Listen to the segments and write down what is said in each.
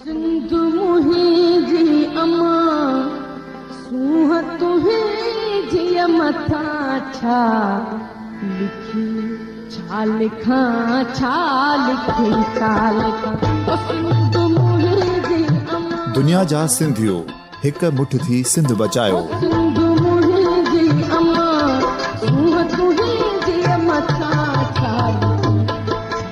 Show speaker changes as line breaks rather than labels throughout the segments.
سنڌ منهنجي امان، سونهن تنهنجيء مٿان ڇا لکي ڇا لکان ڇا لکي ڇا لکان او سنڌ منهنجي امان.
دنيا جا سنڌيو هڪ مٺ ٿي سنڌ بچايو.
او سنڌ منهنجي امان، سونهن تنهنجيء مٿان ڇا لکي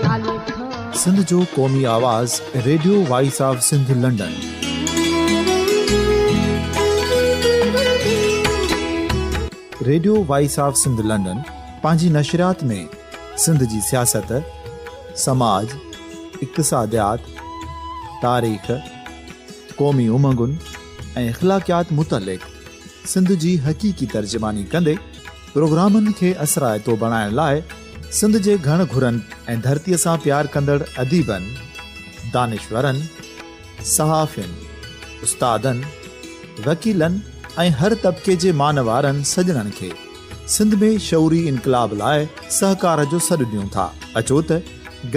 ڇا لکان.
سنڌ جو قومي آواز radio voice of Sindh London. Radio voice of Sindh London پنهنجي نشريات ۾ سنڌ جي سياست، سماج، اقتصاديات، تاريخ، قومي امنگن ۽ اخلاقيات متعلق سنڌ جي حقيقي ترجماني ڪندي پروگرامن کي اثرائتو بڻائڻ لاء سنڌ جي گهڻ گهرن ۽ ڌرتيء سان پيار ڪندڙ اديبن، دانشورن، صحافين، استادن، وڪيلن ۽ هر طبقي جي مان وارن سڄڻن کي سنڌ ۾ شعوري انقلاب لاء سهڪار جو سڏ ڏيون ٿا. اچو ته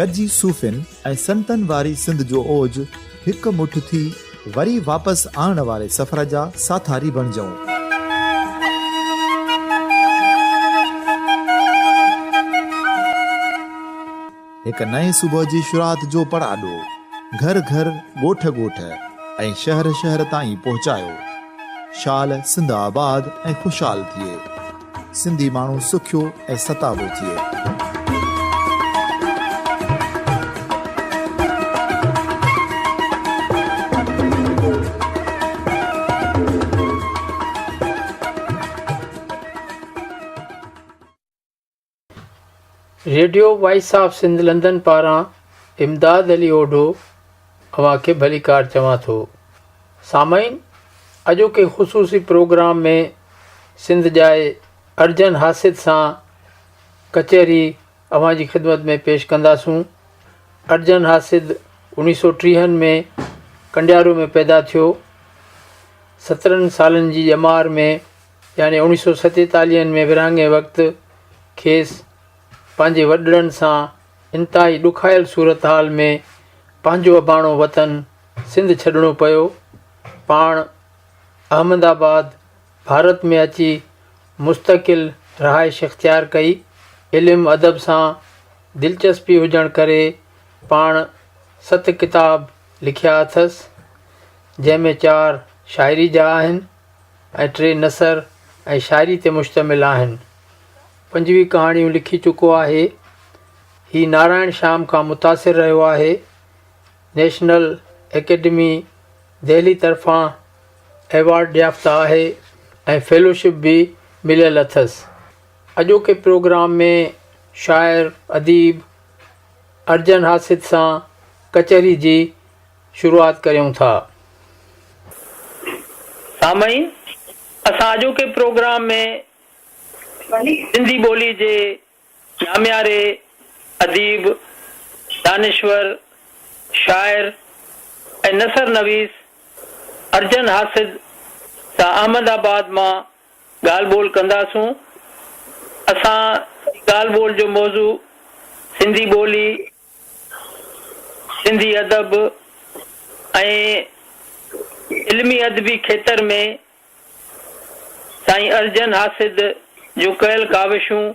گڏجي صوفين ۽ سنتن واري سنڌ جو اوج هڪ مٺ ٿي وري واپس آڻڻ واري سفر جا ساٿاري بڻجون. هڪ نئين صبح جي شروعات جو پڙاڏو گهر گهر، ڳوٺ ڳوٺ ۽ شهر شهر تائين پهچايو. شال سنڌ آباد ۽ خوشحال ٿئي. سنڌي ماڻهو سکيو ۽ ستابو ٿئي.
Radio voice of Sindh London پاران امداد علي اوڍو اوهان کي ڀليڪار چوان ٿو. سامعين اڄوڪي خصوصي پروگرام ۾ سنڌ ڄائي ارجن حاسد سان ڪچهري اوهان جي خدمت ۾ پيش ڪنداسون. ارجن حاسد اوڻيهه سو ٽيهن ۾ ڪنڊيارو ۾ پيدا ٿيو. سترهن سالن جي ڄمار ۾ يعني اوڻيهه سو ستيتاليهن ۾ ورهاڱي وقت کيس پنهنجي وڏڙن سان انتهائي ڏکايل صورتحال ۾ پنهنجو اباڻو وطن سنڌ ڇڏڻو پيو. پاڻ احمد آباد، ڀارت ۾ اچي مستقل رهائش اختيار ڪئي. علم ادب سان دلچسپي هجڻ ڪري پاڻ ست ڪتاب لکيا اٿس، جنهن ۾ چار شاعري جا آهن ۽ ٽي نثر ۽ شاعري تي مشتمل آهن. 25 ڪهاڻيون لکي چڪو آهي. هي نارائڻ شيام کان متاثر رهيو آهي. نيشنل اڪيڊمي دهلي طرفان ايوارڊ يافته آهي ۽ فيلوشپ به مليل اٿس. اڄوڪي پروگرام ۾ شاعر، اديب ارجن حاسد سان ڪچهري جي شروعات ڪريون ٿا. سامعين اسان اڄوڪي پروگرام ۾ سنڌي ٻولي جي نامياري اديب، دانشور، شاعر ۽ نثر نويس ارجن حاسد سان احمد آباد مان ڳالهه ٻولهه ڪنداسون. اسان جي ڳالهه ٻولهه جو موضوع سنڌي ٻولي، سنڌي ادب ۽ علمي ادبي کيتر ۾ سائين ارجن حاسد جون ڪيل ڪاوشون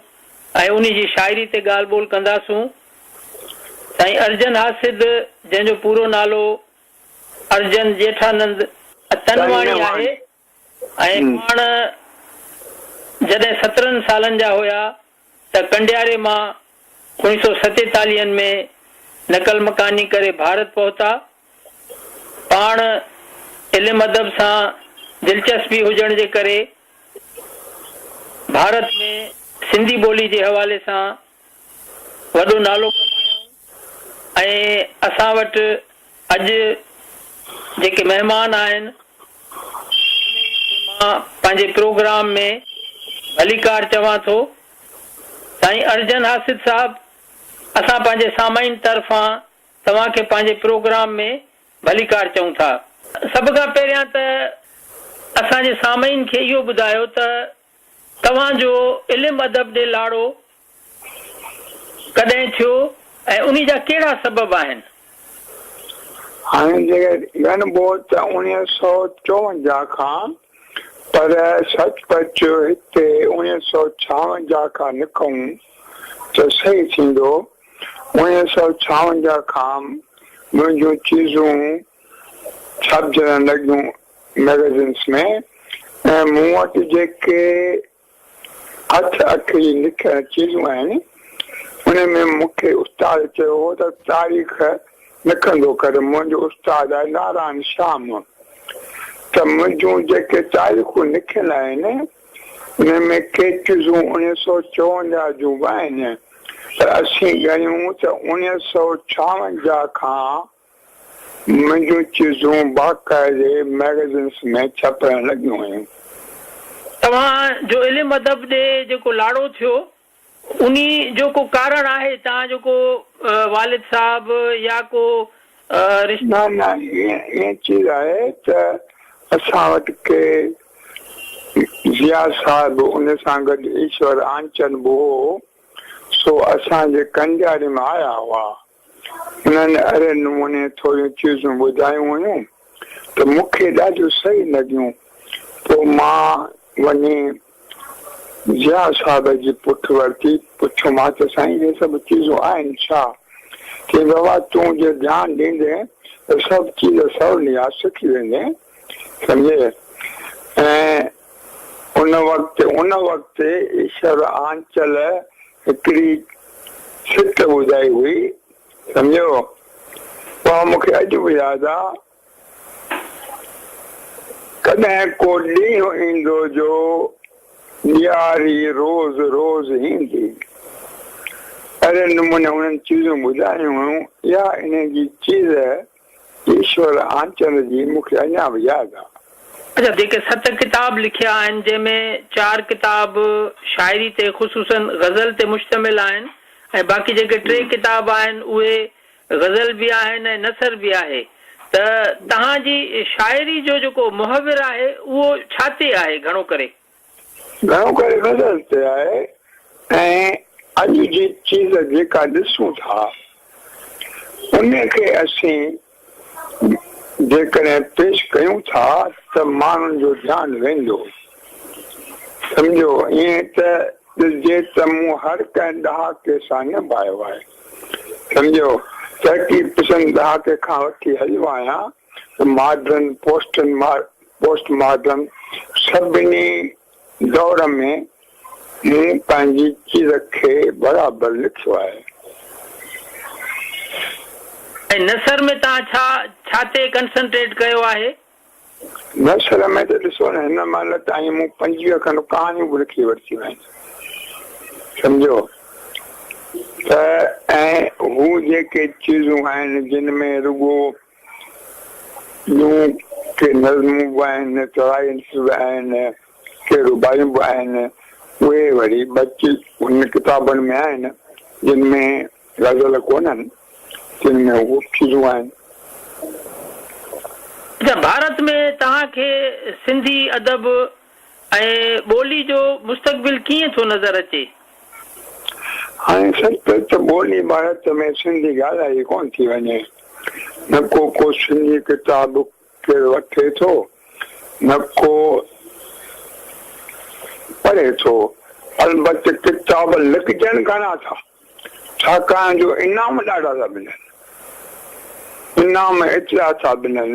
۽ انهي جي شاعري تي ڳالهه ٻولهه ڪنداسون. سائين ارجن حاسد جنهن جو پورو نالو ارجن ڄيٺانند تنواڻي آهي ۽ پاڻ جڏهن سترهن سالن جا هيا ته ڪنڊياري مان اوڻيهه سو ستيتاليهن ۾ نقل مڪاني ڪري ڀارت پهتا. پاڻ علم ادب سان دلچسپي هجڻ جي ڪري ڀارت ۾ سنڌي ٻولي جي حوالي سان وڏو نالو ڪمايائون ۽ اسان وٽ اڄ جيڪي مهمان آهن انهن کي مان پنهنجي پروگرام ۾ ڀليڪار چوان ٿو. سائين ارجن حاسد صاحب اسان پنهنجي سامعين طرفان توهان کي پنهنجي پروگرام ۾ ڀليڪار چئون ٿا. سڀ کان پهريان ته اسان جي سامعين کي اهو ٻڌايو ته توهان جو علم ادب ڏي لاڙو ڪڏهن ٿيو ۽ انهي جا ڪهڙا سبب آهن؟
هاڻي جيڪڏهن ڳڻبو ته 1954 کان، پر سچ پچ هتي 1956 کان لکون ته صحيح ٿيندو. 1956 کان منهنجون چيزون ڇپجڻ لڳيون مئگزينس ۾ ۽ مون وٽ جيڪي هٿ اکري لکيل چيزون آهن، ان ۾ مون کي استاد چيو هو ته تاريخ لکندو ڪر، منهنجو استاد آهي نارائڻ شيام، ته منهنجون جيڪي تاريخون لکيل آهن، ان ۾ ڪي چيزون اوڻيهه سو چوونجاهه جون به آهن، پر اسين ڳڻيون ته اوڻيهه سو ڇاونجاهه کان منهنجون چيزون باقاعدي مئگزينس ۾ ڇپڻ لڳيون هيون.
توهان جو علم ادب ڏي جيڪو لاڙو ٿيو انهي جو ڪو ڪارڻ آهي؟ توهان جو ڪو والد صاحب يا ڪو رشتو؟
نه نه ائين چيز آهي ته اسان وٽ ڪي ضياء صاحب ان سان گڏ ايشور آنچن به هو سو اسان جي ڪنڊياري ۾ آيا هئا. انهن اهڙي نموني ٿوريون چيزون ٻڌايون هيون ته مون کي ڏاڍيون صحيح لڳيون. پوء مان وڃي ضياء صاحب جي پٺ ورتي، پڇيومانس ته سائين اهي سڀ چيزون آهن ڇا؟ چيائين بابا تون جي ڌيان ڏيندين ته سڀ چيز سولي آ سکي ويندين. سمجهي؟ ۽ ان وقت ان وقت ايشور آنچل هڪڙي سٽ ٻڌائي هئي، سمجهيو؟ اها مون کي اڄ به ياد آ. ڪڏهن ڪو ڏينهن ايندو جو ڏياري روز روز ايندي. اهڙي نموني انهن چيزون ٻڌايون هيون. اها انهن جي چيز ايشور آنچل جي مون کي اڃا به ياد آ.
اڇا جيڪي ست ڪتاب لکيا آهن جنهن ۾ چار ڪتاب شاعري تي خصوصاً غزل تي مشتمل آهن ۽ باقي جيڪي ٽي ڪتاب آهن اهي غزل به آهن ۽ نثر به آهي ته توهان جي شاعري جو جيڪو محور آهي اهو ڇا تي آهي گهڻو ڪري؟
گهڻو ڪري غزل تي آهي ۽ اڄ جي چيز جيڪا ڏسون ٿا ان کي اسين جيڪڏهن پيش ڪيون ٿا ته ماڻهن جو ڌيان ويندو. سمجهو ائين ته ڏسجي ته مون هر ڪنهن ڏهاڪي سان نڀايو آهي. سمجهو ترقي پسند ڏهاڪي کان وٺي هليو آهيان ته ماڊرن، پوسٽن پوسٽ ماڊرن سڀني دور ۾ مون پنهنجي چيز کي برابر لکيو آهي.
۽ نثر ۾ توهان ڇا ڇا تي ڪنسنٽريٽ ڪيو آهي؟
نثر ۾ ته ڏسو نه هن مهل تائين مون 25 کن ڪهاڻيون به لکي ورتيون آهن. سمجهيو ته ۽ هو جيڪي چيزون آهن جن ۾ رڳو ٻيون ڪي نظمون به آهن، ترائيلس به آهن، ڪي رباعيون به آهن، اهي وري ٻچ هن ڪتابن ۾ آهن، جن ۾ غزل ڪونهن، تن ۾ اهي چيزون آهن.
اڇا ڀارت ۾ توهان کي سنڌي ادب ۽ ٻولي جو مستقبل ڪيئن ٿو نظر اچي؟
هاڻي سچ پچ ته ٻولي ڀارت ۾ سنڌي ڳالهائي ڪونه ٿي وڃي. نه ڪو ڪو سنڌي ڪتاب ڪير وٺي ٿو، نه ڪو پڙهي ٿو. البت ڪتاب لکجن گهڻا ٿا، ڇاڪاڻ جو انعام ڏاڍا ٿا ملن. انعام ايترا ٿا ملن،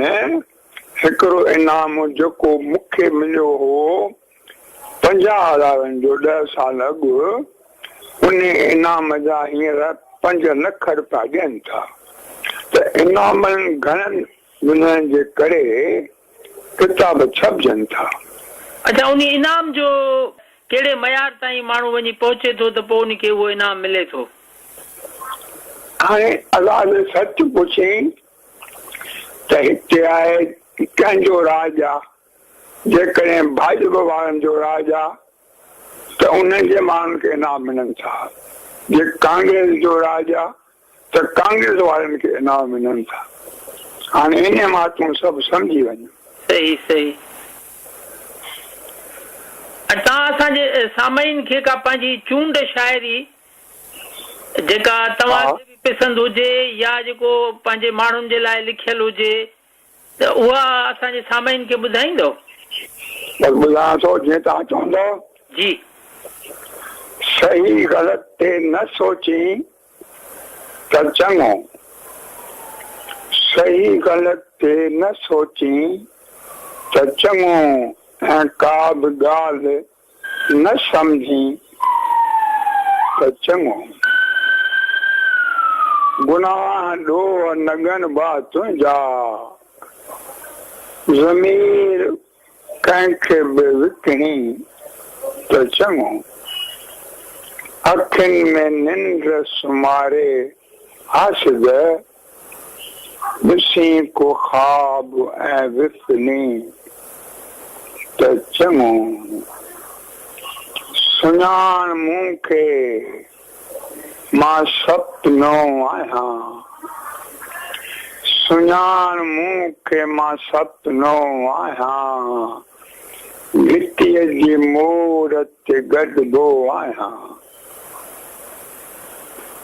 هڪڙو انعام جيڪو مون کي مليو هو 50 هزارن جو ڏهه سال اڳ، انهي انعام جا هينئر 5 لک رپيا ڏين ٿا ته انعامن گهڻن ملڻ جي ڪري ڪتاب ڇپجن ٿا.
اڇا انهي انعام جو ڪهڙي معيار تائين ماڻهو وڃي پهچي ٿو ته پوء ان کي اهو انعام ملي ٿو؟
هاڻي الله جو سچ پڇين ته هتي آهي ڪنهن جو راڄ آ؟ جيڪڏهن ڀاڄپ وارن جو راڄ آ ته انهن جي ماڻهن کي انعام ملن ٿا، جي ڪانگريس جو راڄ آ ته ڪانگريس وارن کي انعام ملن ٿا. هاڻي انهي مان تون سڀ سمجهي وڃ.
صحيح صحيح. ۽ توهان اسان جي سامعين کي ڪا پنهنجي چونڊ شاعري جيڪا توهان کي به. پسند هجي يا جيڪو پنهنجي ماڻهن جي لاء لکيل هجي ته اها اسان جي سامعين کي ٻڌائيندؤ؟
بس ٻڌايان ٿو جيئن توهان چوندؤ.
جي.
صحيح غلط تي نه سوچين ته چڱو. صحيح غلط تي نه سوچين ته چڱو ۽ ڪا به ڳالهه نه سمجهين ته چڱو. گناهه ڏوهه نه ڳڻبا تنهنجا. ضمير ڪنهن کي به وڪڻين ته چڱو. اکين ۾ ننڊ سمهاري حاسد. ڏسين ڪو خواب ۽ وڦلين ته چڱو. سڃاڻ مون کي، مان سپنو آهيان. سڃاڻ مون کي، مان سپنو آهيان. گهٽيء جي موڙ تي گڏبو آهيان.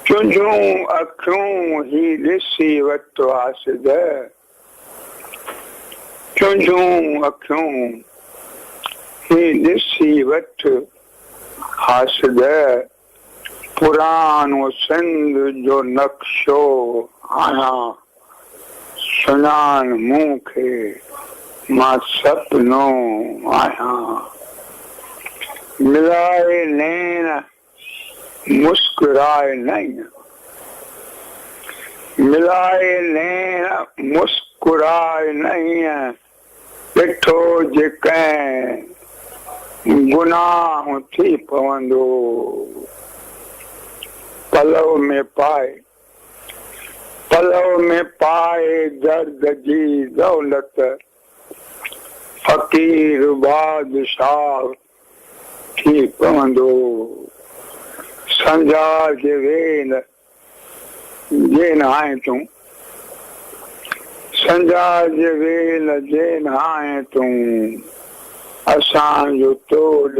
تنهنجون اکيون هي ڏسي وٺ حاسد تنهنجون اکيون هي ڏسي وٺ حاسد پراڻو سنڌ جو نقشو آهيان سڃاڻ مون کي مان سپنو آهيان ملائي نيڻ مسڪرائي نئين ملائي نيڻ مسڪرائي نئين ڏٺو جي ڪنهن گناهه ٿي پوندو پلئه ۾ پائي پلئه ۾ پائي درد جي دولت فقير بادشاهه ٿي پوندو. سنجار جي ويل جي نه آهين تون. سنجار جي ويل جي نه آهين تون. اسان جو تول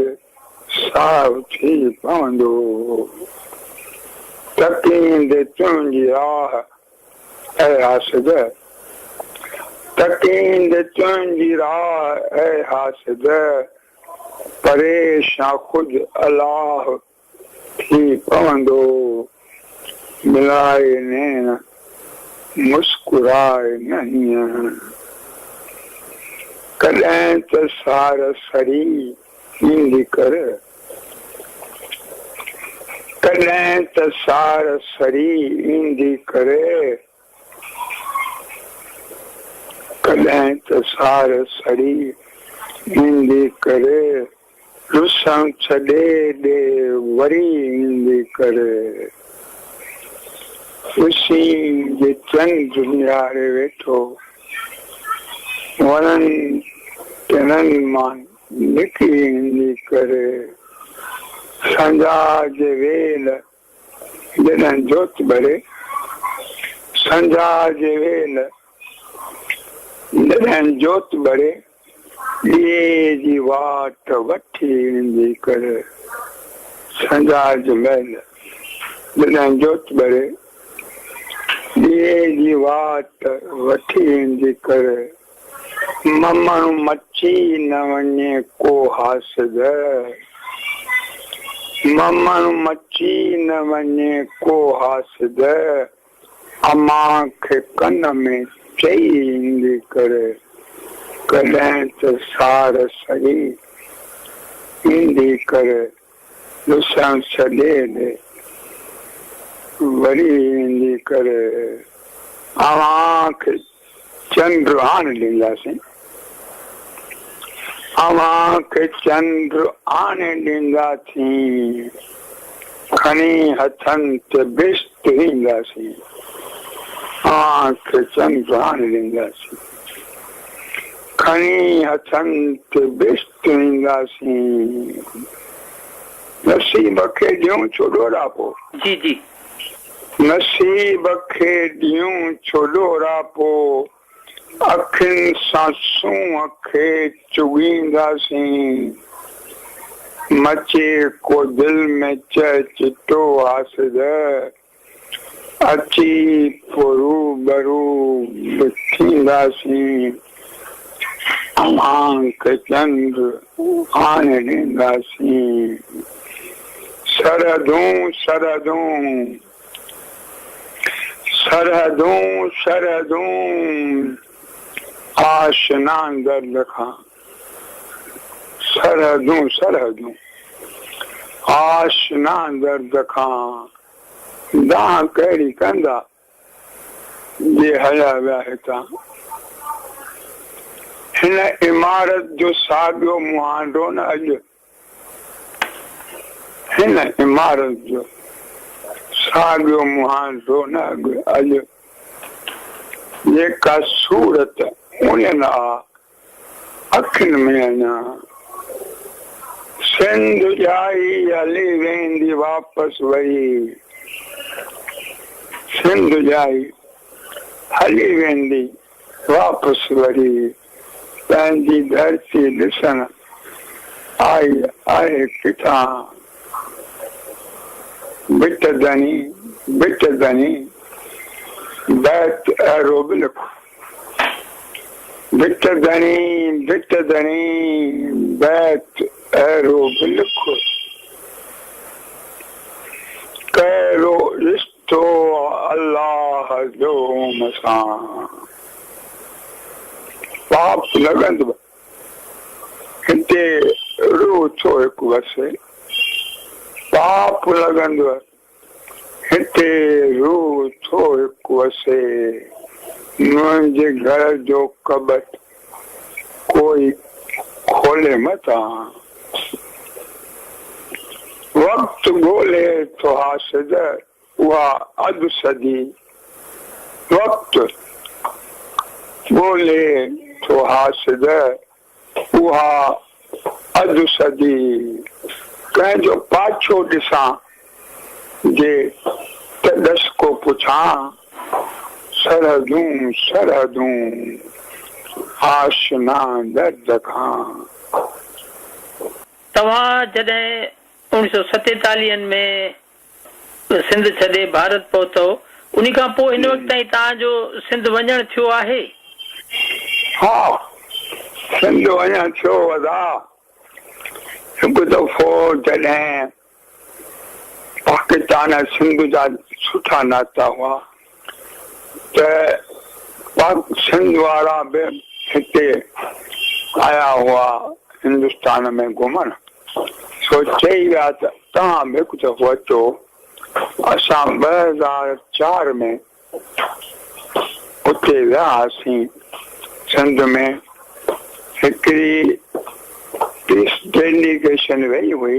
ساهه ٿي پوندو. تڪيندي تنهنجي راهه اي حاسد! تڪيندي تنهنجي راهه اي حاسد! پريشان خود الله ٿي پوندو. ملائي نيڻ مسڪرائي نه هينئن. ڪڏهن ته سار سڙي ايندي ڪر. ڪڏهن ته سار سڙي ايندي ڪر. ڪڏهن ته سار سڙي ايندي ڪر. رسڻ ڇڏي ڏي وري ايندي ڪر. ڏسين جي چنڊ نهاري ويٺو. وڻن ٽڻن مان نڪري ايندي ڪر. سنجها جي ويل جڏهن جوت ٻري، سنجها جي ويل جڏهن جوت ٻري، ڏيئي جي واٽ وٺي ايندي ڪر. سنجها جي مهل جڏهن جوت ٻري، ڏيئي جي واٽ وٺي ايندي ڪر. ممڻ مچي نه وڃي ڪو حاسد. ممڻ مچي نه وڃي ڪو حاسد. امان کي ڪن ۾ چئي ايندي ڪر. ڪڏهن ته سار سڙي ايندي ڪر. ڏسڻ ڇڏي ڏي وري ايندي ڪر. اوهان کي چنڊ آڻي ڏينداسين. اوهان کي چنڊ آڻي ڏينداسين. کڻي هٿن تي بهشت ڏينداسين. اوهان کي چنڊ آڻي ڏينداسين. کڻي هٿن تي بهشت ڏينداسين. نصيب کي ڏيون ڇو ڏوراپو.
جي جي.
نصيب کي ڏيون ڇو ڏوراپو. اکين سان سونهن کي چڳينداسين. مچي ڪو دل ۾ چئه چٽو حاسد. اچي پوء روبرو به ٿينداسين، اوهان کي چنڊ آڻي ڏينداسين. سرحدون سرحدون سرحدون سرحدون آشنا درد کان سرحدون سرحدون آشنا درد کان دانهن ڪهڙي ڪندا جي هليا ويا هتان. هن عمارت جو ساڳيو مهانڊو نه اڄ هن عمارت جو ساڳيو مهانڊو نه اڄ جيڪا صورت اڻيل آ اکين ۾ اڃا. سنڌ ڄائي هلي ويندي واپس وري. سنڌ ڄائي هلي ويندي واپس وري. پنهنجي ڌرتي ڏسڻ آئي آهي ڪٿان. ڀٽ ڌڻي ڀٽ ڌڻي بيت اهڙو به لک. ڀٽ ڌڻي ڀٽ ڌڻي بيت اهڙو به لک. ڪهڙو رشتو الله جو مون سان. پاپ لڳندو هتي روح ٿو هڪ وسي. پاپ لڳندو هتي روح ٿو هڪ وسي. منهنجي گهر جو ڪٻٽ ڪوئي کولي متان. وقت ڳولي ٿو حاسد اها اڌ صدي. وقت ڳولي ٿو حاسد اها اڌ صدي. ڪنهن جو پاڇو ڏسان جي ته ڏس ڪو پڇان. سرحدون سرحدون آشنا درد کان.
توهان جڏهن اوڻيهه سؤ ستيتاليهن ۾ سنڌ ڇڏي ڀارت پهتؤ، انهي کان پوء هن وقت تائين توهان جو سنڌ وڃڻ ٿيو آهي؟
ها، سنڌ وڃڻ ٿيو ادا. هڪ دفعو جڏهن پاڪستان ۽ سنڌ جا سٺا ناتا هئا ته پاڪ سنڌ وارا به هتي آيا هئا هندستان ۾ گهمڻ. سو چئي ويا ته توهان به هڪ دفعو اچو. اسان 2004 ۾ اتي ويا هئاسين. سنڌ ۾ هڪڙي پيس ڊيليگيشن وئي هئي،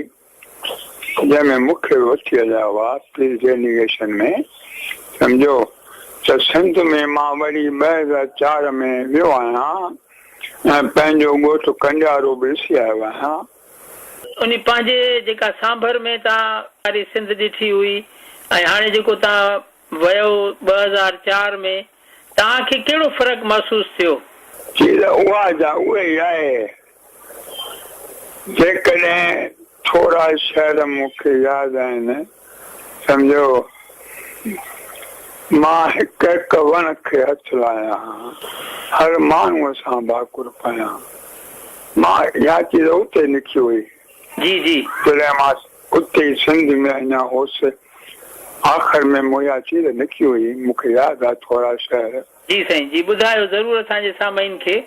جنهن ۾ مون کي به وٺي هليا هئا پيس ڊيليگيشن ۾. سمجهو ته سنڌ ۾ مان وري 2004 ۾ ويو آهيان. ۽ پنهنجو ڳوٺ ڪنڊيارو به ڏسي آيو آهيان.
انهي پنهنجي جيڪا سانڀر ۾ توهان واري سنڌ ڏٺي هئي ۽ هاڻي جيڪو توهان ويو 2004 ۾ توهان کي ڪهڙو فرق محسوس ٿيو؟
چيز اها جا اهي ئي آهي. جيڪڏهن ٿورا شعر مون کي ياد آهن، سمجهو، مان هڪ هڪ وڻ کي هٿ لايان، هر ماڻهوء سان ڀاڪر پايان. مان اها چيز اتي لکي هئي.
جي جي.
جڏهن مان اتي سنڌ ۾ اڃا هوس. آخر ۾ مون اها چيز لکي هئي، مون کي ياد آهي ٿورا شعر.
جي سائين جي ٻڌايو ضرور اسان جي سامعين کي.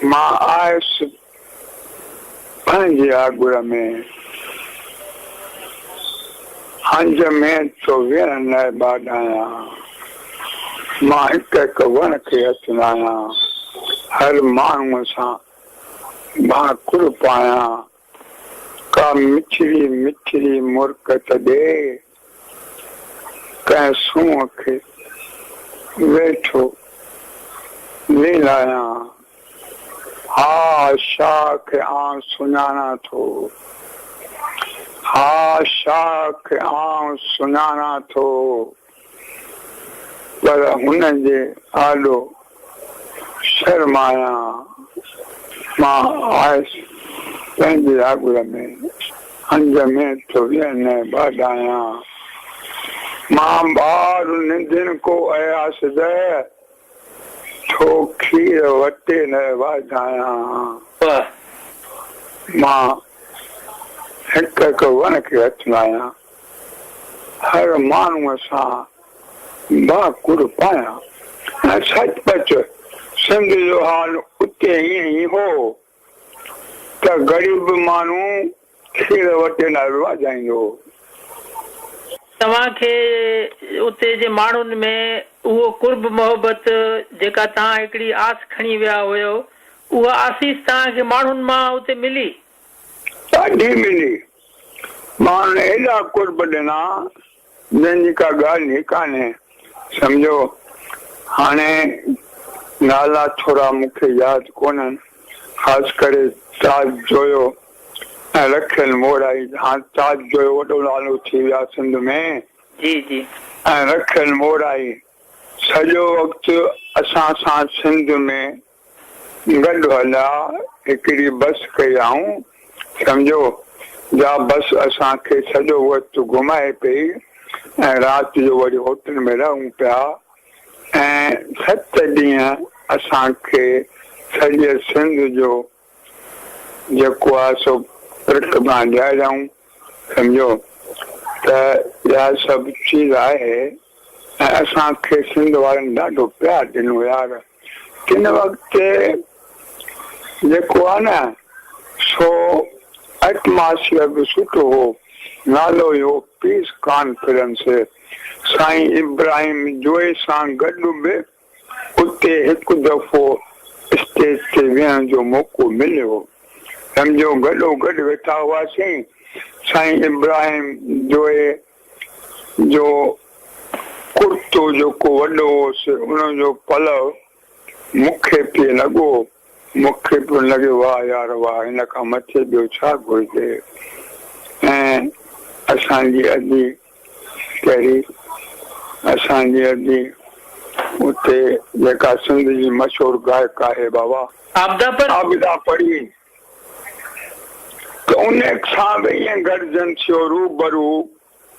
مان آيس پنهنجي آڳر ۾، هنج ۾ ٿو ويهڻ لاء ٻاڏايان. مان هڪ هڪ وڻ کي هٿ لايان، هر ماڻهوء سان ڀاڪر پايان. ڪا مٺڙي مٺڙي مرڪ ته ڏي، ڪنهن سونهن کي ويٺو ليلايان. ها شاهه کي آئون سڃاڻان ٿو، ها شاهه کي آئون سڃاڻان ٿو، پر هن جي آڏو شرمايان. مان آيس پنهنجي آڳر ۾، هنج ۾ ٿو ويهن ٻاڏايان. مان ٻار ننڌڻ ڪو اياس ده، ٿو کير وٽي نه واجهايان. مان هڪ هڪ وڻ کي هٿ لايان، هر ماڻهوء سان ڀاڪر پايان. ۽ سچ پچ سنڌ جو حال اتي ائين ئي هو ته غريب ماڻهو کير وٽي لاء به واجهائيندو هو.
توهان کي اتي جي ماڻهن ۾ اهو قرب محبت جيڪا توهان هڪڙي آس کڻي ويا هيؤ، اها آسيس توهان کي ماڻهن مان اتي ملي؟
ڏاڍي ملي. ماڻهن ايڏا قرب ڏنا، جنهن جي ڪا ڳالهه ئي ڪانهي. سمجهو، هاڻي نالا ٿورا مون کي ياد ڪونهن، خاص ڪري تاج جويو ۽ رکيل مورائي، هاڻ تاج جويو وڏو نالو ٿي ويو آهي سنڌ ۾.
جي جي.
۽ رکيل مورائي سڄو وقت اسان سان سنڌ ۾ گڏ هليا، هڪڙي بس ڪيائون، سمجهو، جا بس اسان کي سڄو وقت گهمائي پئي ۽ رات جو وري هوٽل ۾ رهون پيا ۽ ست ڏينهن اسان کي سڄي سنڌ جو جيڪو آهي سو پرڪرما ڏياريائون، سمجهو ته اها سڀ چيز آهي ۽ اسان کي سنڌ وارن ڏاڍو پيار ڏنو يار تن وقت جيڪو آهي نه سو ايٽماسفيئر به سٺو هو نالو ئي هو پيس ڪانفرنس سائين ابراهيم جوئي سان گڏ به اتي هڪ دفعو اسٽيج تي ويهڻ جو موقعو مليو. سمجهو گڏو گڏ ويٺا هئاسين. سائين ابراهيم جوئي جو ڪرتو جيڪو وڏو هوس ان جو پلئه مون کي پئي لڳو. مون کي پيو لڳي واهه يار واهه هن کان مٿي ٻيو ڇا گهرجي ۽ اسان جي ادي ڪهڙي اسان جي ادي اتي جيڪا سنڌ جي مشهور گائڪ آهي بابا.
عابده پر.
عابده پرين ته ان سان به ائين گڏجن ٿيو روبرو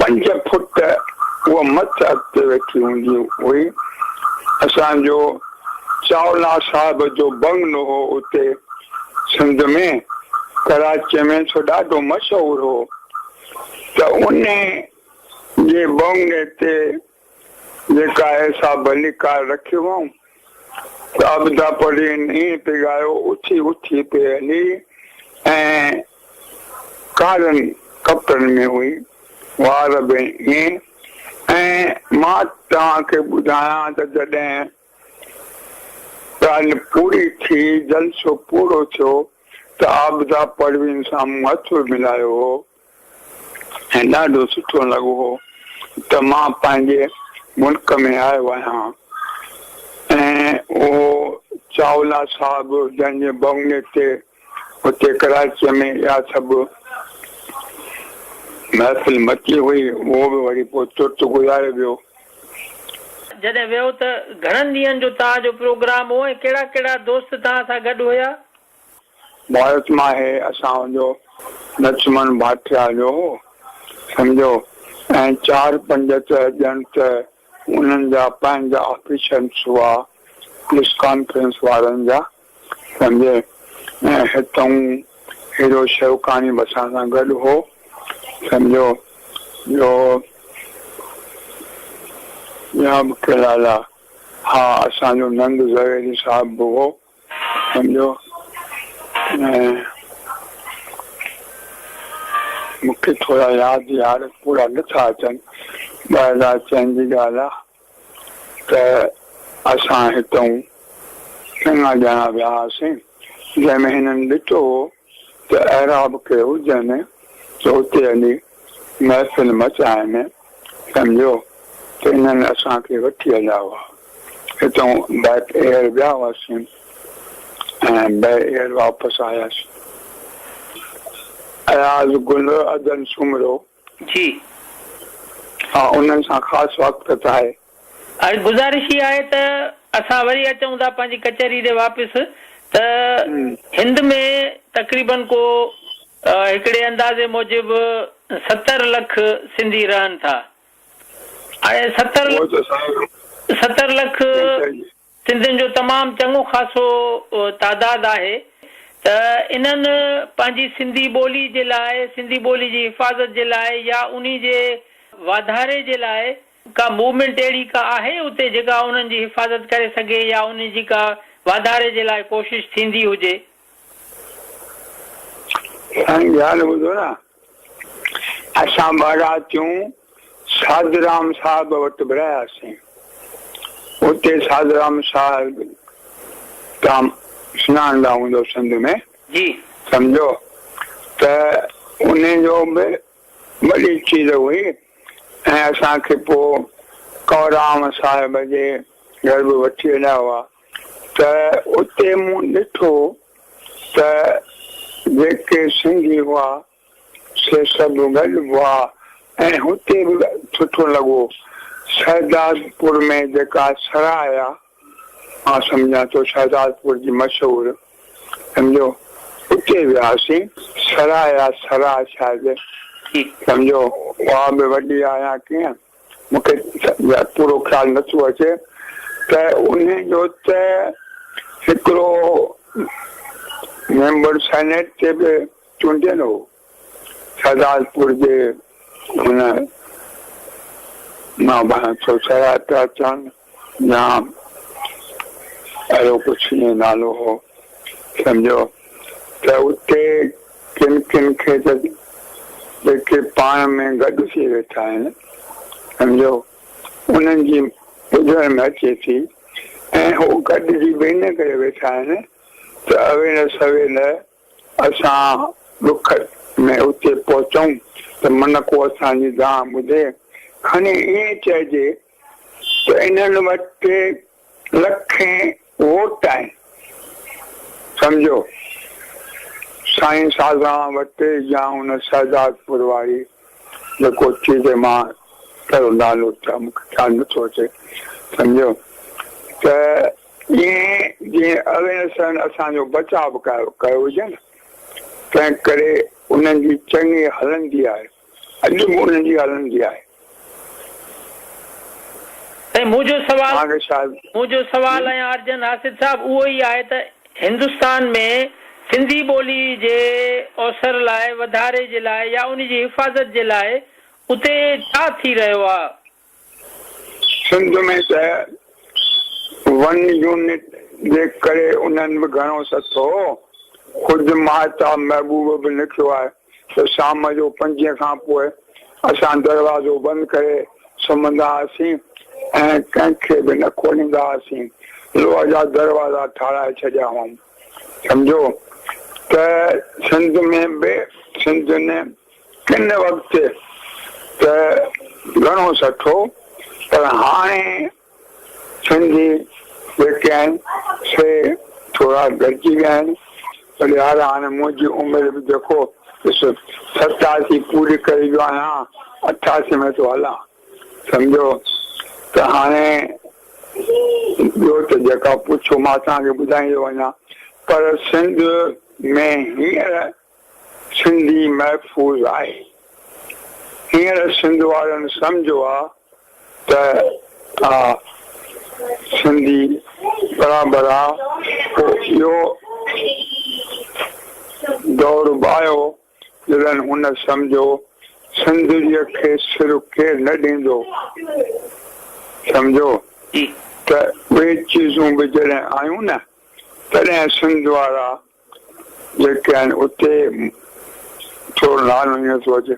پنج فٽ هوء مٿ اڳتي ويٺي هوندي هئي. اسان جو چاولا صاحب جو بنگلو هو اتي سنڌ ۾ ڪراچيء ۾ سو ڏاڍو مشهور هو ته انهي جي بنگلي تي جيڪا آهي سا ڀليڪار رکي هئائون ته عابده پرين ائين پئي ڳايو، اٿي اٿي پئي هلي ۽ ڪارن ڪپڙن ۾ هئي، وار به ائين ۽ مان توهان کي ٻڌايان ته جڏهن ڳالهه پوري ٿي، جلسو پورو ٿيو ته عابده پروين سان مون هٿ به ملايو هو. ۽ ڏاڍو سٺو لڳو هو ته مان پنهنجي ملڪ ۾ آيو آهيان ۽ اهو چاولا صاحب جنهن جي بنگلي تي اتي ڪراچيء ۾ اها سڀ محفل مچي هئي اهو به وري پوء ترت گذاري ويو.
جڏهن ويو ته گهڻن ڏينهن جو توهان جو پروگرام هو ۽ ڪهڙا ڪهڙا دوست توهان سان گڏ هيا؟
ڀارت مان هي اسان جو لڇمڻ ڀاٽيا جو هو سمجهو ۽ چار پنج ته ڄڻ ته انهن جا پنهنجا آفيشنس هئا پريس ڪانفرنس وارن جا سمجهي ۽ هتئون هيرو شيوڪاڻي به اسان سان گڏ هو سمجهو ٻيو ٻيا به ڪهڙا لا ها اسان جو نند زويري صاحب به هو. سمجهو ۽ مون کي ٿورا ياد يار پورا نٿا اچن 2004 جي ڳالهه آ ته اسان هتئون چڱا ڄڻا ويا هئاسين جنهن ۾ هنن ڏٺو هو ته اهڙا به ڪي هجن ته اتي هلي محفل مچائن سمجهيو ته انهن اسان کي وٺي هليا هئا. هتئون باء ايئر ويا هئاسين ۽ باء ايئر واپس آياسين. اياز گل، ادل سومرو.
جي.
ها انهن سان خاص واقفيت آهي.
هاڻي گذارش هي آهي ته اسان وري اچون ٿا پنهنجي ڪچهري ڏي واپس ته هند ۾ تقريبن ڪو هڪڙي اندازي موجب 70 لک سنڌي رهن ٿا. هاڻي 70
اهو ته سائين
70 لک سنڌين جو تمام چڱو خاصو تعداد آهي ته انهن پنهنجي سنڌي ٻولي جي لاء، سنڌي ٻولي جي حفاظت جي لاء يا انهي جي واڌاري جي لاء ڪا موومينٽ اهڙي ڪا آهي اتي جيڪا انهن جي حفاظت ڪري سگهي يا انهي جي ڪا واڌاري جي لاء ڪوشش ٿيندي هجي؟
سائين ڳالهه ٻڌو نه اسان ٻه راتيون ساڌرام صاحب وٽ به رهياسين اتي ساڌرام صاحب تان سڃاڻندا هوندو سنڌ ۾
جي.
سمجهو ته انهي جو به وڏي چيز هئي ۽ اسان کي پوء ڪورام صاحب جي گهر به وٺي ويندا هئا ته اتي مون ڏٺو ته جيڪي سنڌي هئا سي سڀ گڏ هئا ۽ هتي به سٺو لڳو. شهدادپور ۾ جيڪا سراء آ، مان سمجهان ٿو شهدادپور جي مشهور سمجهو اتي وياسين. سراء آ سراء شايد سمجهو اها به وڏي آ يا ڪيئن. مون کي پورو خيال نه ٿو اچي ته انهي جو ته هڪڙو ميمبر سينيٽ تي به چونڊيل هو شهدادپور جي هن مان ڀانيان ٿو سراء پيا چون يا اهڙو ڪجهه ائين نالو هو سمجهو ته اتي ڪن ڪن کي ته جيڪي پاڻ ۾ گڏ ٿي ويٺا آهن سمجهو انهن جي ٻڌڻ ۾ اچي ٿي ۽ هو گڏجي به ان ڪري ويٺا آهن ته اويل سويل اسان ڏک ۾ اتي پهچون ته من ڪو اسان جي دانهن ٻڌي. کڻي ائين چئجي ته انهن وٽ لکين ووٽ آهن. سمجهو سائين سازان وٽ يا ان شهدادپور واري جيڪو چيز مان ڪهڙو نالو ته مون کي خيال نٿو اچي سمجهو ته ائين جيئن اوين سوين اسان جو بچاء به ڪيو هجن تنهن ڪري انهن جي چڱي هلندي آهي اڄ به انهن جي هلندي آهي.
سائين منهنجو سوال منهنجو سوال ۽ ارجن حاسد صاحب اهو ئي آهي ته هندستان ۾ سنڌي ٻولي جي اوسر لاء وڌاري جي لاء يا ان جي حفاظت جي لاء اتي ڇا ٿي رهيو آهي؟
سنڌ ۾ ته ون يونٽ جي ڪري انهن به گهڻو ستو هو. خود ماهتاب محبوب به لکيو آهي ته شام جو پنجين کان پوء اسان دروازو بند ڪري سمهندا هئاسين ۽ ڪنهن کي به نه کوليندا هئاسين. لوهه جا دروازا ٺاهرائي ڇڏيا هئائون. سمجهو ته سنڌ ۾ به سنڌين ڪن وقت ته گهڻو سٺو پر هاڻي سنڌي جيڪي آهن سي ٿورا گهٽجي ويا آهن پر يار هاڻي منهنجي عمر به جيڪو ڏس 87 پوري ڪري ويو آهيان 88 ۾ ٿو هلان سمجهو ته هاڻي ٻيو ته جيڪا پڇو مان توهان کي ٻڌائيندو وڃان پر سنڌ ۾ هينئر سنڌي محفوظ آهي. هينئر سنڌ وارن سمجهيو آ ته آ سنڌي برابر آ. پوء اهو دور به آيو جڏهن هن سمجهيو سنڌڙيء کي سر ڪير نه ڏيندو. سمجهو ته اهي چيزون به جڏهن آيون نه تڏهن سنڌ وارا جيڪي آهن اتي ٿورو نالو ائين ٿو اچي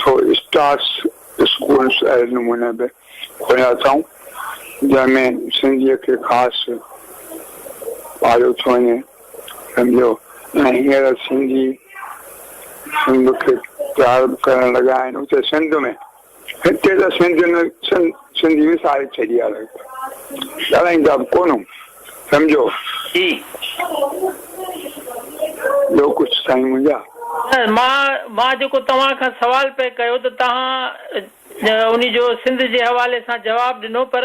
ٿو اسٽارس اسڪولس اهڙي نموني به کوليا اٿائون جنهن ۾ سنڌيء کي خاص پاڙهيو ٿو وڃي سمجهو ۽ هينئر سنڌي سنڌ کي پيار به ڪرڻ لڳا آهن اتي سنڌ ۾ هتي ته سنڌين سنڌي وساري ڇڏي آهي لڳ ڀڳ ڳالهائيندا به ڪونه سمجهو.
جي.
ٻيو ڪجهه سائين منهنجا.
نه مان مان جيڪو توهان کان سوال پئي ڪيو ته توهان انهي جو سنڌ جي حوالي سان جواب ڏنو پر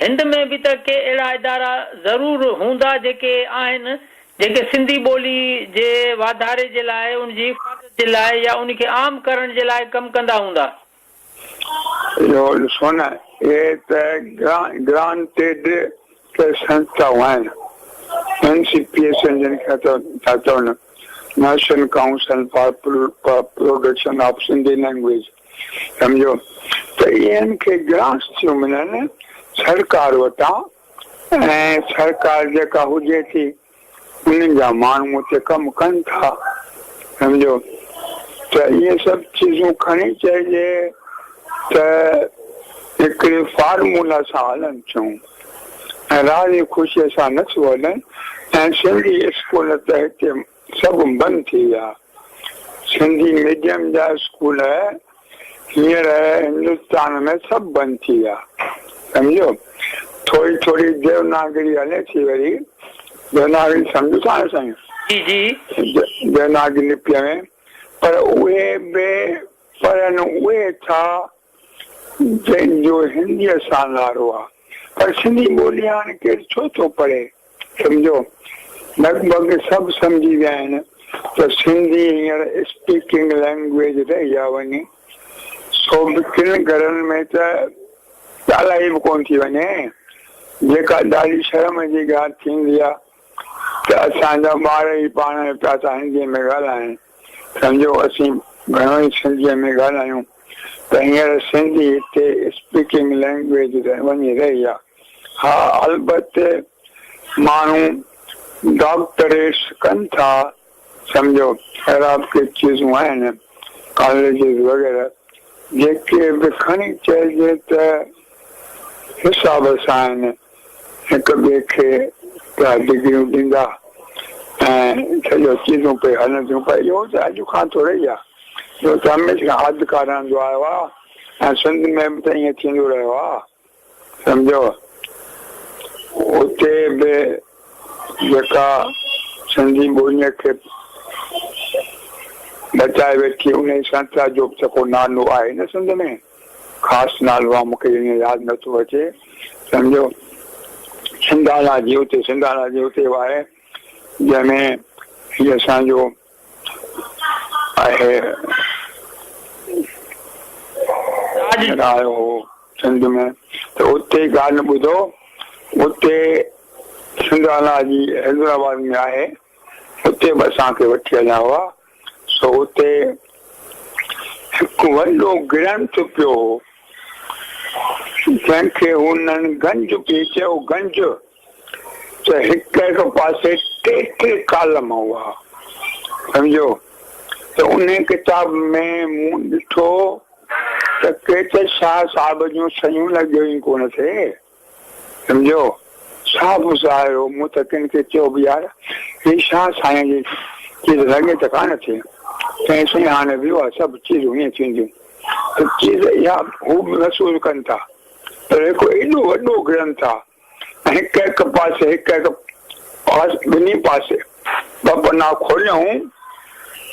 هند ۾ به ته ڪي اهڙا ادارا ضرور هوندا جيڪي آهن جيڪي سنڌي ٻولي جي واڌاري جي لاء ان جي حفاظت جي لاء يا ان کي عام ڪرڻ جي لاء ڪم ڪندا هوندا.
اهو ڏسو نه اهي ته گرانٽيڊ ڪي سنسٿائون آهن، اين سي پي ايس اين جن کي ٿا چون، national council for production of Sindhi language, سمجهو ته انهن کي گرانٽس ٿيون ملن سرڪار وٽان ۽ سرڪار جيڪا هجي ٿي انهن جا ماڻهو اتي ڪم ڪن ٿا سمجهو ته اهي سڀ چيزون کڻي چئجي ته هڪڙي فارمولا سان هلن ٿيون ۽ راضي خوشي سان نه ٿيون هلن ۽ سنڌي اسڪول ته هتي سڀ بند ٿي ويا سنڌي ميڊيم جا اسڪول هينئر هندستان ۾ سڀ بند ٿي ويا سمجهيو ٿوري ٿوري ديوناگري هلي ٿي وري ديوناگري سمجهو ٿا نه سائين
جي جي
ديوناگري لپيء ۾ پر اهي به پڙهن اهي ٿا جن جو هنديء سان نعرو آ پر سنڌي ٻولي هاڻي ڪير ڇو ٿو پڙهي سمجهو لڳ ڀڳ سڀ سمجهي ويا آهن ته سنڌي هينئر اسپيڪنگ لينگويج رهي آ وڃي سو به ڪن گهرن ۾ ته ڳالهائي به ڪونه ٿي وڃي جيڪا ڏاڍي شرم جي ڳالهه ٿيندي آ ته اسان جا ٻار ئي پاڻ ۾ پيا ٿا هندي ۾ ڳالهائين سمجهو اسين گهڻو ئي سنڌيء ۾ ڳالهايون ته هينئر سنڌي هتي اسپيڪنگ لينگويج وڃي رهي آ. ها البت ماڻهو ڊاڪٽريٽس ڪن ٿا سمجهو اهڙا به ڪي چيزون آهن ڪاليجز وغيره جيڪي به کڻي چئجي ته حساب سان آهن هڪ ٻئي کي پيا ڊگريون ڏيندا ۽ سڄو چيزون پئي هلن ٿيون پر اهو ته اڄ کان ٿوري ئي آهي اهو ته هميشه کان آدڪار رهندو آيو آهي ۽ سنڌ ۾ به ته ائين ٿيندو رهيو آهي. سمجهو اتي به جيڪا سنڌي ٻوليء کي بچائي ويٺي انهي سنسٿا جو به ته ڪو نالو آهي نه سنڌ ۾ خاص نالو آهي مونکي ائين ياد نٿو اچي سمجهو سنڌالاجي اتي سنڌالاجي اتي به آهي جنهن ۾ هي اسان جو آهي آيو هو سنڌ ۾ ته اتي ڳالهه ٻڌو اتي سنڌالاجي حيدرآباد ۾ آهي اتي به اسان کي وٺي هليا هئا سو اتي هڪ وڏو گرنٿ پيو هو جنهن کي هنن گنج پئي چيو گنج ته هڪ هڪ پاسي ٽي ٽي ڪالم هئا سمجهيو ته انهي ڪتاب ۾ مون ڏٺو ته ڪي ته شاهه صاحب جون صحيحون لڳيو ئي ڪونه ٿي سمجهيو صاف ظاهر هو مون ته ڪن کي چيو به يار هي شاهه سائين جي چيز لڳي ته ڪانه ٿي چيائين سائين هاڻي ويو آهي سڀ چيزون ائين ٿينديون ته چيز اها هو به محسوس ڪن ٿا پر هڪ ايڏو وڏو گرنٿ آهي هڪ هڪ پاسي هڪ هڪ پاس ٻنهي پاسي ٻه پنا کوليائون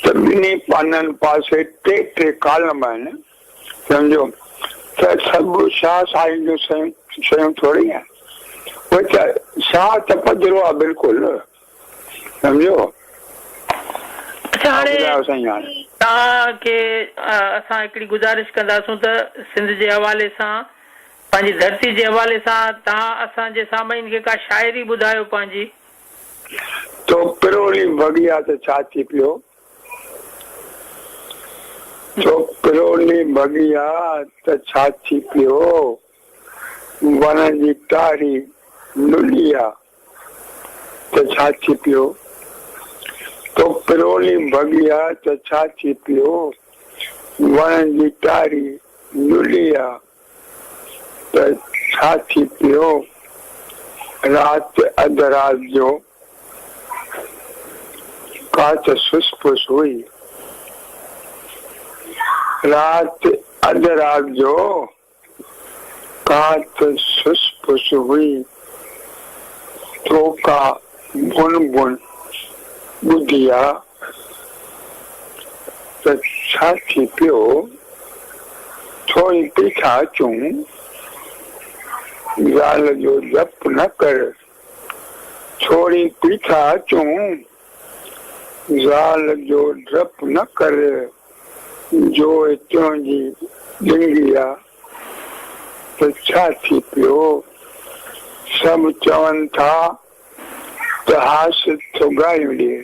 ته ٻنهي پنن پاسي ٽي ٽي ڪالم آهن سمجهو ته سڀ شاهه سائين جون شيون شيون ٿوري آهن اهي ته شاهه ته پڌرو آهي بلڪل سمجهو
اڇا هاڻي توهان کي اسان هڪڙي گذارش ڪنداسون ته سنڌ جي حوالي سان پنهنجي ڌرتي جي حوالي سان توهان اسان جي سامعين کي ڪا شاعري ٻڌايو پنهنجي.
تو پرولي ڀڳي آ ته ڇا ٿي پيو. تو پرولي ڀڳي آ ته ڇا ٿي پيو. وڻ جي ٽاري لڏي آ ته ڇا ٿي پيو. تو پرولي ڀڳي آ ته ڇا ٿي پيو. وڻ جي ٽاري لڏي آ ته ڇا ٿي پيو؟ رات اڌ رات جو ڪا ته سس پس هئي. رات اڌ رات جو ڪا ته سس پس هئي. تو ڪا بن بن ٻڌي آ ته ڇا ٿي پيو؟ ٿوري پيڇا اچون، زال جو جپ نه ڪر. ٿوري پيڇا اچون، زال جو ڊپ نه ڪر. جوء تنهنجي ڏنگي آ. ته ڇا ٿي پيو؟ سڀ چون ٿا ته حاسد ٿو گاريون ڏئي.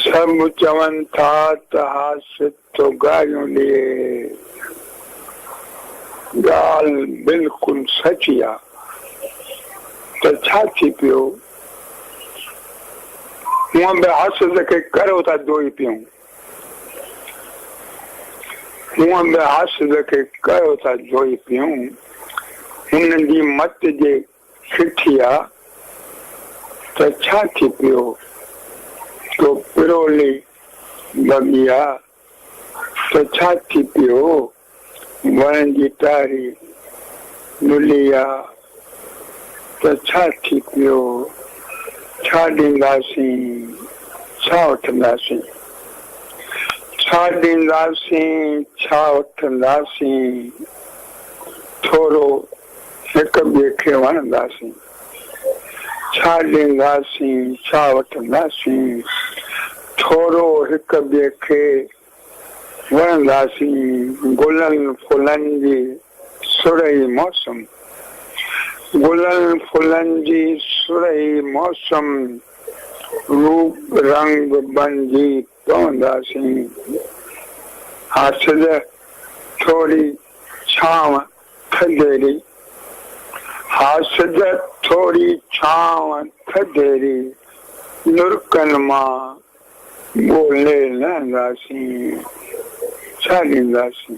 سڀ چون ٿا ته حاسد ٿو گاريون ڏئي. ڳالهه بلڪل سچي آ ته ڇا ٿي پيو؟ هونء به حاسد کي ڪرهو ٿا ڌوئي پيئون. هونء به حاسد کي ڪرهو ٿا ڌوئي پيئون. هن جي مت جي سٺي آ ته ڇا ٿي پيو؟ تو پرولي ڀڳي آ ته ڇا ٿي پيو؟ وڻ جي ٽاري للي آ ته ڇا ٿي پيو؟ ڇا ڏينداسين، ڇا وٺنداسين؟ ڇا ڏينداسين، ڇا وٺنداسين؟ ٿورو هڪ ٻئي کي وڻنداسين. ڇا ڏينداسين، ڇا وٺنداسين. ٿورو هڪ ٻئي کي وڻنداسين. گلن ڦلن جي سرهي موسم. گلن ڦلن جي سرهي موسم. روپ رنگ بڻجي پونداسين. حاصل ٿوري ڇانو ٿڌيري، حاسد ٿوري ڇانو ٿڌيري، لڙڪن مان ڳولي لهنداسين، ڇا ڏينداسين،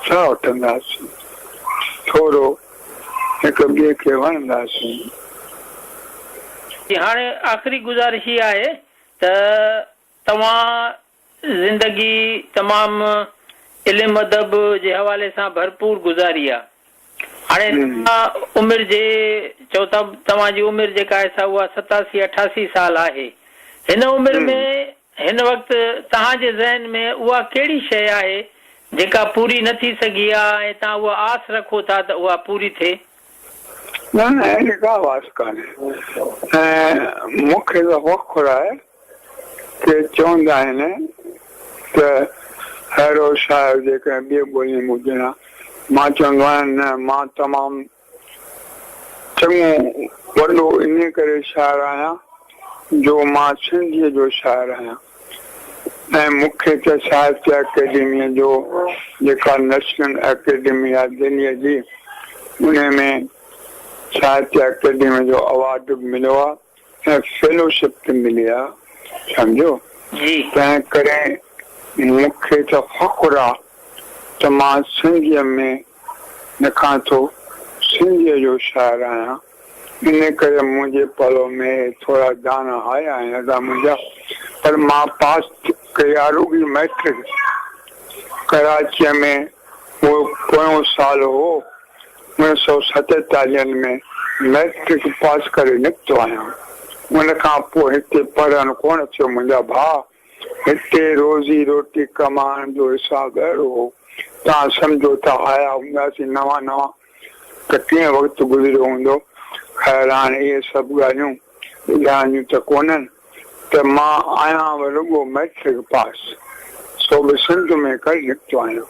ڇا وٺنداسين، ٿورو هڪ ٻئي کي وڻنداسين.
جي هاڻي آخري گذارش هي آهي ته توهان زندگي تمام علم ادب جي حوالي سان ڀرپور گذاري آ. هاڻي توهان عمر جي چئو ٿا توهان جي عمر جيڪا آهي سا اها 87 88 سال آهي. هن عمر ۾ هن وقت توهان جي ذهن ۾ اها ڪهڙي شيء آهي جيڪا پوري نه ٿي سگهي آ ۽ توهان اها آس رکو ٿا ته اها پوري ٿئي؟
نه نه اهڙي ڪا به آس ڪانهي ۽ مون کي ته فخر آهي ڪي چوندا آهن ته اهڙو شاعر جيڪڏهن ٻي ٻوليء ۾ هجي ها. مان چوندو آهيان نه مان تمام چڱو وڏو انهيء ڪري شاعر آهيان جو مان سنڌيء جو شاعر آهيان ۽ مون کي ته ساهتيه اڪيڊميء جو جيڪا نيشنل اڪيڊمي آهي دليء جي انهيء ۾ ساهتيه اڪيڊميء جو اوارڊ به مليو آهي. ۽ فيلوشپ به ملي آ سمجهيو
جي.
تنهن ڪري مون کي ته فخر آ ته مان سنڌيء ۾ لکان ٿو، سنڌيء جو شاعر آهيان، ان ڪري منهنجي پلو ۾ اهي ٿورا داڻا آيا آهن ادا منهنجا، پر مان پاس ڪئي آ رڳي مئٽرڪ، ڪراچيء ۾ اهو پويون سال هو، اوڻيهه سئو ستيتاليهن ۾ مئٽرڪ پاس ڪري نڪتو آهيان. ان کان پوء هتي پڙهڻ ڪونه ٿيو منهنجا ڀاء. هتي روزي روٽي ڪمائڻ جو حساب اهڙو هو، توهان سمجهو ته آيا هونداسين نوان نوان ته ڪيئن وقت گذريو هوندو. خير هاڻي اهي سڀ ڳالهيون ٻڌائڻ جون ته ڪونهن ته مان آهيان به رڳو مئٽرڪ پاس، سو به سنڌ ۾ ڪري نڪتو آهيان.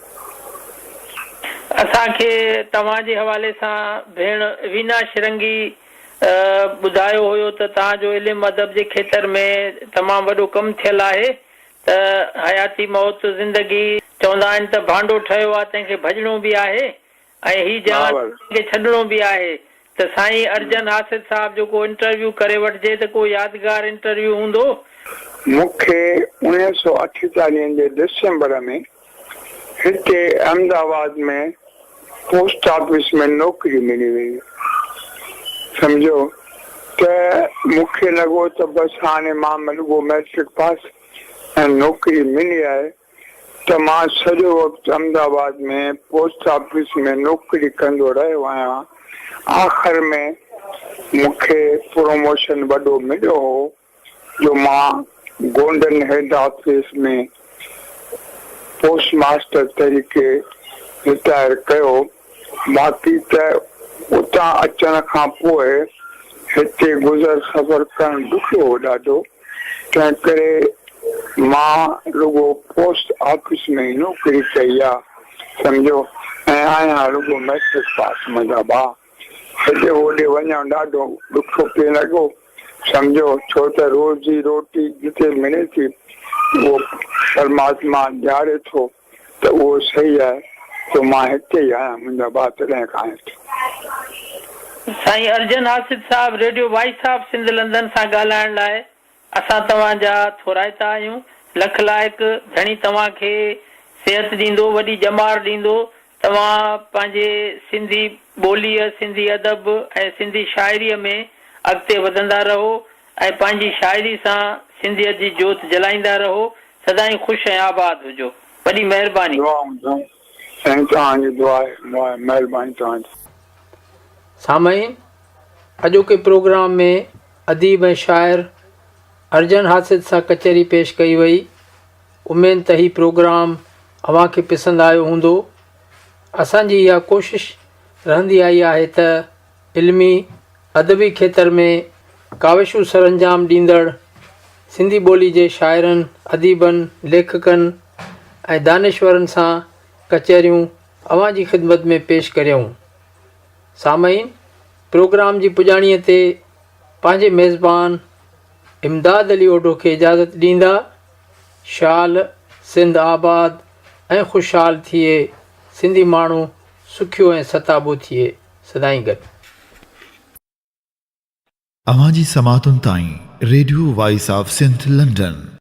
اسان کي توهان جي حوالي سان ڀيڻ وينا شرنگي ٻڌايو هيو ته توهان جو علم ادب جي کيتر ۾ تمام وڏو ڪم ٿيل آهي ته حياتي موت زندگي چوندا آهن ته ڀانڊو ٺهيو آهي تنهن کي ڀڄڻو به آهي ۽ هي جهان کي ڇڏڻو به آهي ته سائين ارجن حاسد صاحب جو ڪو انٽرويو ڪري وٺجي ته ڪو يادگار انٽرويو هوندو.
مون کي اوڻيهه سئو اٺيتاليهن جي ڊسمبر ۾ هتي احمد آباد ۾ پوسٽ آفيس ۾ نوڪري ملي وئي. سمجهيو ته مون کي لڳو ته بس هاڻي مان رڳو مئٽرڪ پاس ۽ نوڪري ملي آهي. ته مان سڄو وقت احمد آباد ۾ پوسٽ آفيس ۾ نوڪري ڪندو رهيو آهيان. آخر ۾ مون کي پروموشن وڏو مليو هو جو مان گونڊن هيڊ آفيس ۾ پوسٽ ماسٽر طريقي رٽائر ڪيو. باقي ته اتان اچڻ کان پوء هتي گذر سفر ڪرڻ ڏکيو هو ڏاڍو، تنهنڪري مان رڳو پوسٽ آفيس ۾ ئي نوڪري ڪئي آ. سمجهو ۽ آهيان رڳو مئٽرڪ پاس منهنجا ڀاء. هيڏي هوڏي وڃڻ ڏاڍو ڏکيو پئي لڳو سمجهو ڇو ته روزي روٽي جتي ملي ٿي اهو پرماتما ڏياري ٿو ته اهو صحيح آهي سو مان هتي ئي آهيان منهنجا ڀاء تڏهن کان هت.
سائين ارجن حاسد صاحب radio voice of Sindh London سان ڳالهائڻ لاء اسان توهان جا ٿورائتا آهيون. لک لائق ڌڻي توهان کي صحت ڏيندو وڏي ڄمار ڏيندو توهان پنهنجي سنڌي ٻوليء سنڌي ادب ۽ سنڌي شاعريء ۾ اڳتي وڌندا رهو ۽ پنهنجي شاعري سان سنڌيت جي جوت جلائيندا رهو سدائين خوش ۽ آباد هجو وڏي مهرباني.
دعائون سائين سائين توهان جي دعا آهي مهرباني توهان جي.
سامعين اڄوڪي پروگرام ۾ اديب ۽ شاعر ارجن حاسد سان ڪچهري پيش ڪئي وئي. اميد ته هي پروگرام اوهان کي پسند آيو هوندو. اسان جي اها ڪوشش رهندي آئي آهي ته علمي، ادبي کيتر ۾ ڪاوشون سرانجام ڏيندڙ سنڌي ٻولي جي شاعرن، اديبن، ليکڪن ۽ دانشورن سان ڪچهريون اوهان جي خدمت ۾ پيش ڪريون. سامعين! پروگرام جي پڄاڻيء تي پنهنجي ميزبان امداد علي اوڍو کي اجازت ڏيندا. شال سنڌ آباد ۽ خوشحال ٿئي، سنڌي ماڻهو سکيو ۽ ستابو ٿئي. سدائين گڏ.
اوهان جي سماعتن تائين radio voice of Sindh London.